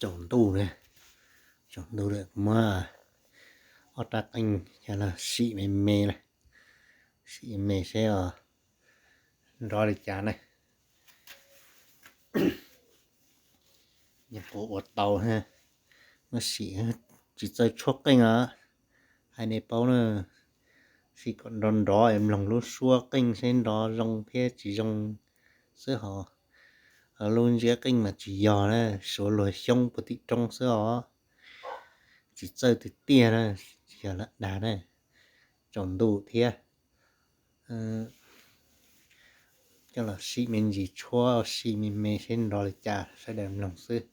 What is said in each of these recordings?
Tsaus ntuj na, tsaus ntuj lawm, muab ob rab qeej coj los sim me me, sim me seb os nrov li cas na. Nyuam qhuav ua tau, muab sim, tsis txawj tshuab qeej os. Hais nej paub na, sim kom nrov nrov es mloog lub suab qeej seb nrov zoo thiab tsis zoo xwb hos. Lub ntsiab qeej mas tsis yog na, suav luag xyoob puag tim roob xwb os. Tsis txawj tiag tiag na, tsis yog lam dag na. Tsaus ntuj thiab, coj los sim me ntsis tshuab, sim me me seb nrov li cas, sawv daws mloog xwb.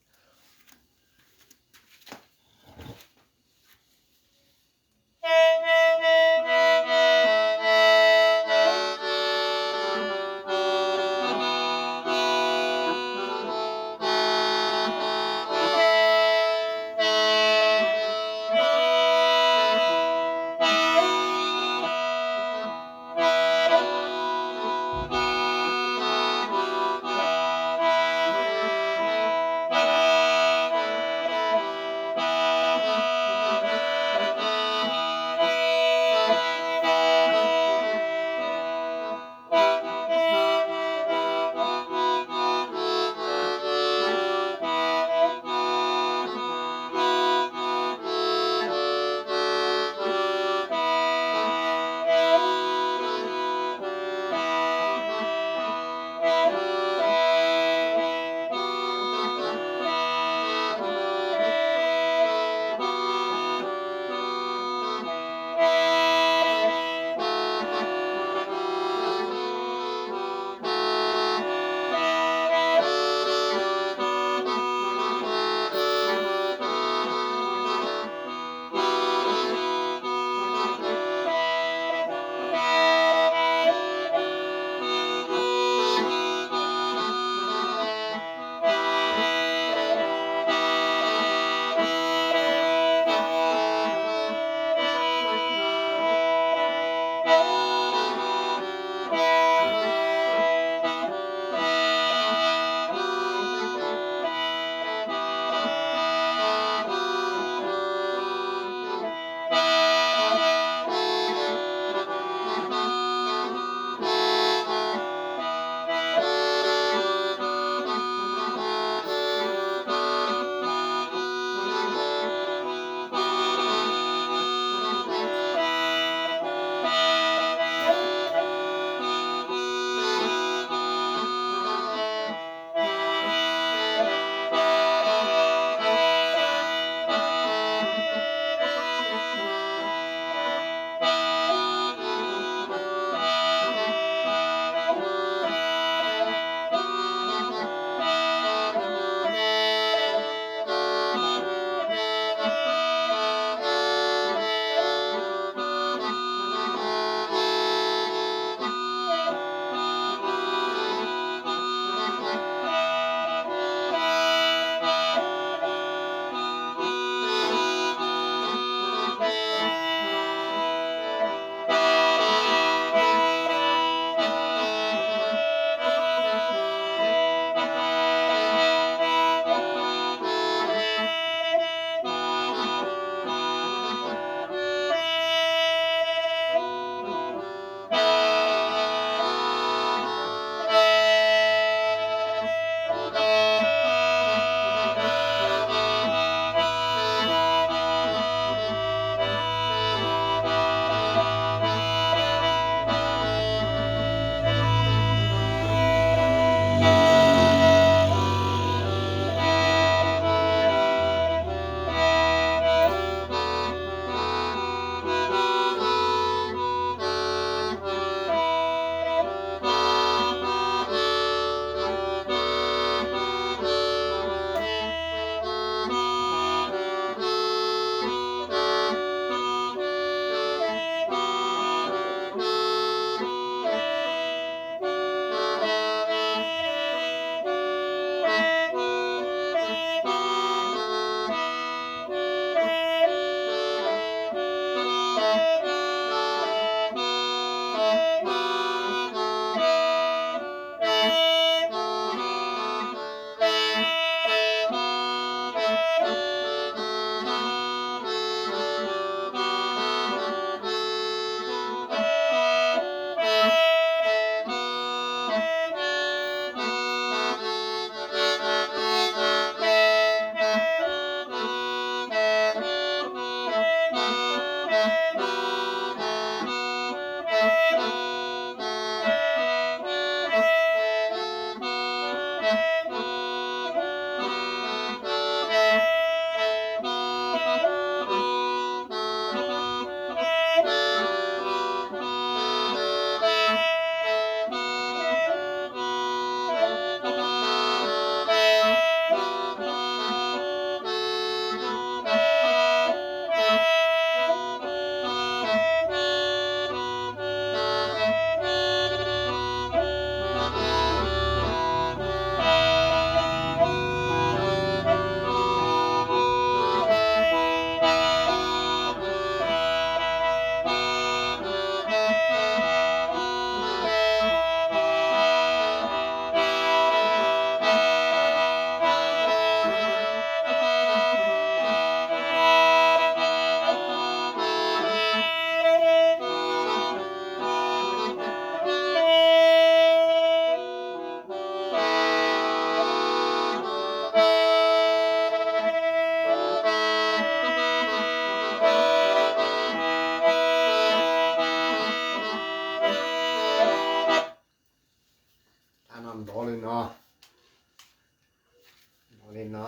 No,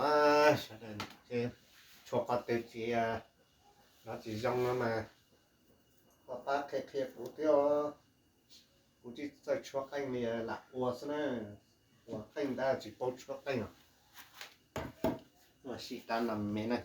sawv daws, tshuav qhov twg tsis, no tsis zoo no mas ho pab qhia qhia kuv thiab. Kuv tsis txawj tshuab qeej li, lam ua xwb na. Ua qeej tab tsis paub tshuab qeej os. Ua si rab no me na.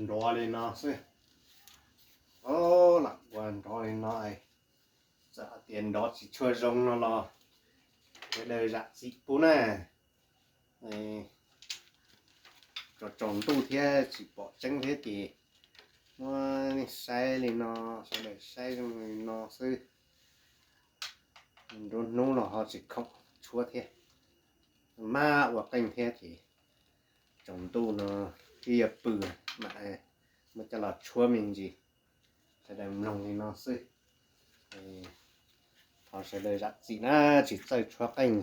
Nrov li no xwb. Lam ua nrov li no, txawm hais tias nrov tsis tshua zoo no los sawv daws zam txim pub na. Tsaus ntuj thiab tsis pom tseeb thiab ces muab nej saib li no, sawv daws saib zoo li no xwb. Nruab hnub los ho tsis khoom tshuab thiab, maj ua qeej thiab ces tsaus ntuj no twb yuav pw, mam muab coj los tshuab me ntsis. Sawv daws mloog li no xwb. Thov sawv daws zam txim na, tsis txawj tshuab qeej,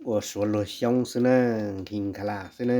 ua suav luag xyoob xwb na, nkhi nkha las xwb na.